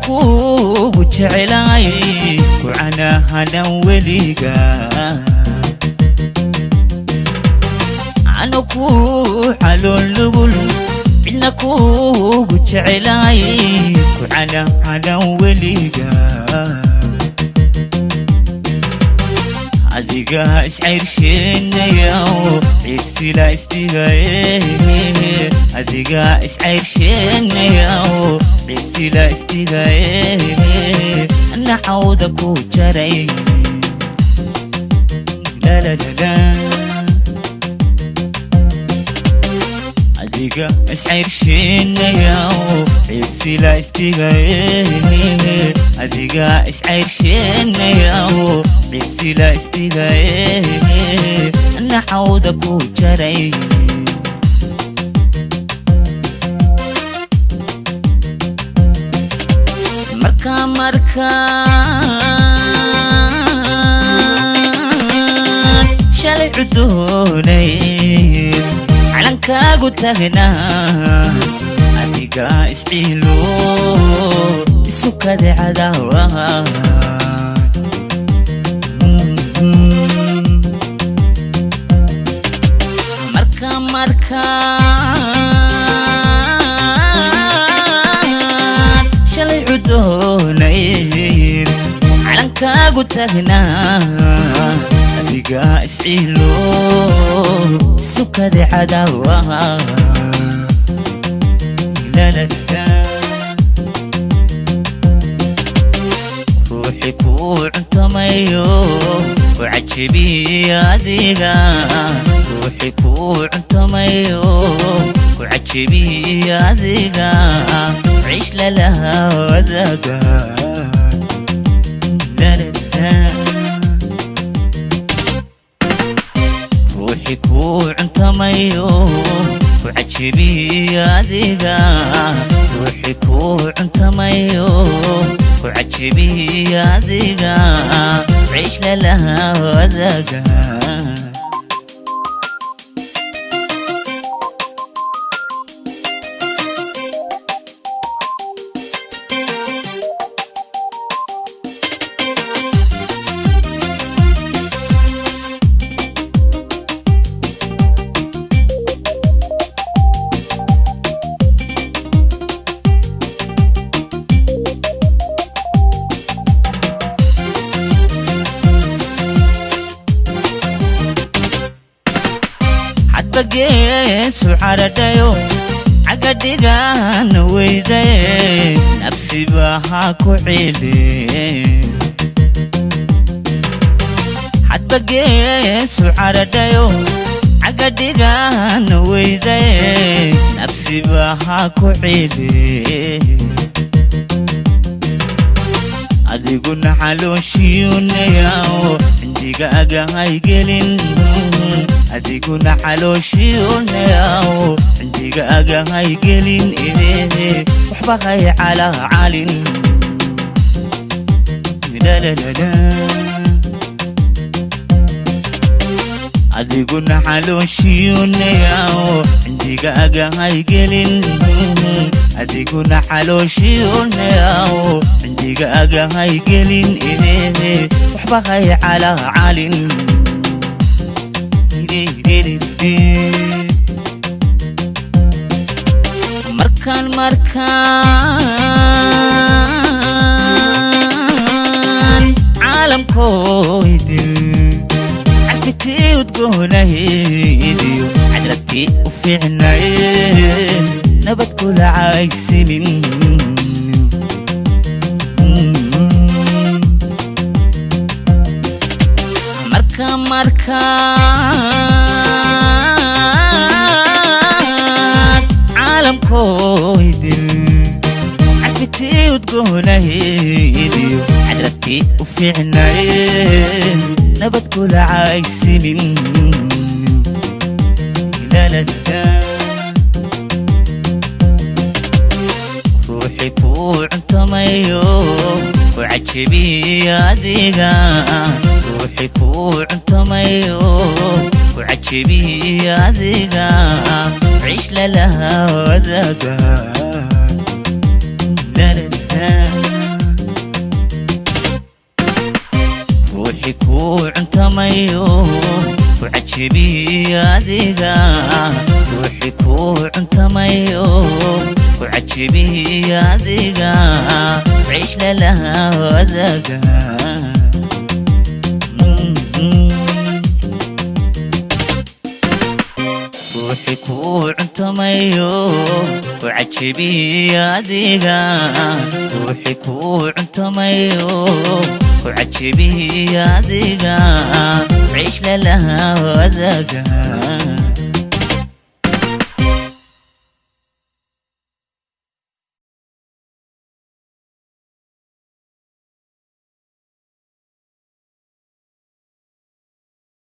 Kuugu jecelaay ku canahanan weliga, ano ku calool nugul, cidna kuugu jecelaay ku canahanan weliga. Adiga iscayrsheenaya, ciirsila isdhigaye. Adiga iscayrsheenaya, ciirsila isdhigaye, naxawda ku jaray. Lalalala. Adiga iscayrsheenaya, ciirsila isdhigaye. Adiga iscayrsheenaya, ciirsila isdhigaye, naxawda ku jaray. Marka markaan shalay cudoonay calankaagu tagnaa, adiga isciilo isu kadecadawa. Marka markaan shalay cudoonay calankaagu tagnaa, adiga isciilo isu kadecadawa. Ruuxi kuu cuntamayo ku cajibiya adiga, ruuxi kuu cuntamayo ku cajibiya adiga, ciish lalaha wadaga. Ruuxi kuu cuntamayo ku cajibiya adiga, ruuxi kuu cuntamayo ku cajibiya adiga, ciish lalaha wadaga. Xadba geesu caradhayo cagadhigana weydaye, nabsiba ha ku cili. Xadba geesu caradhayo cagadhigana weydaye, nabsiba ha ku cili. Adiguna xalooshiyonayaw cindigaaga haygelin. Adiguna xalooshiyonayaw cindigaaga haygelin, waxba hay calacalin. Lalalala. Adiguna xalooshiyonayaw cindigaaga haygelin. Adiguna xalooshiyonayaw cindigaaga haygelin, waxba hay calacalin. Markaan markaan caalamkoydil carfitii udgoonaydiyo cadradkii u fiicnaye, nabad kula caygsimin. Marka markaan caalamkoydil carfitii udgoonaydiyo cadradkii u fiicnaye, nabad kula caygsimin. Lalalala. Ruuxi kuu cuntamayo ku cajibiya adiga, ruuxi kuu cuntamayo ku cajibiya adiga, ciish lalaha wadaga. Lalalala. Ruuxi kuu cuntamayo, ku cajibiyo adiga. Ruuxi kuu cuntamayo, ku cajibiyo adiga, ciish lalaha wadaga. Ruuxi kuu cuntamayo, ku cajibiyo adiga. Ruuxi kuu cuntamayo, ku cajibiyo adiga, ciish lalaha wadaga.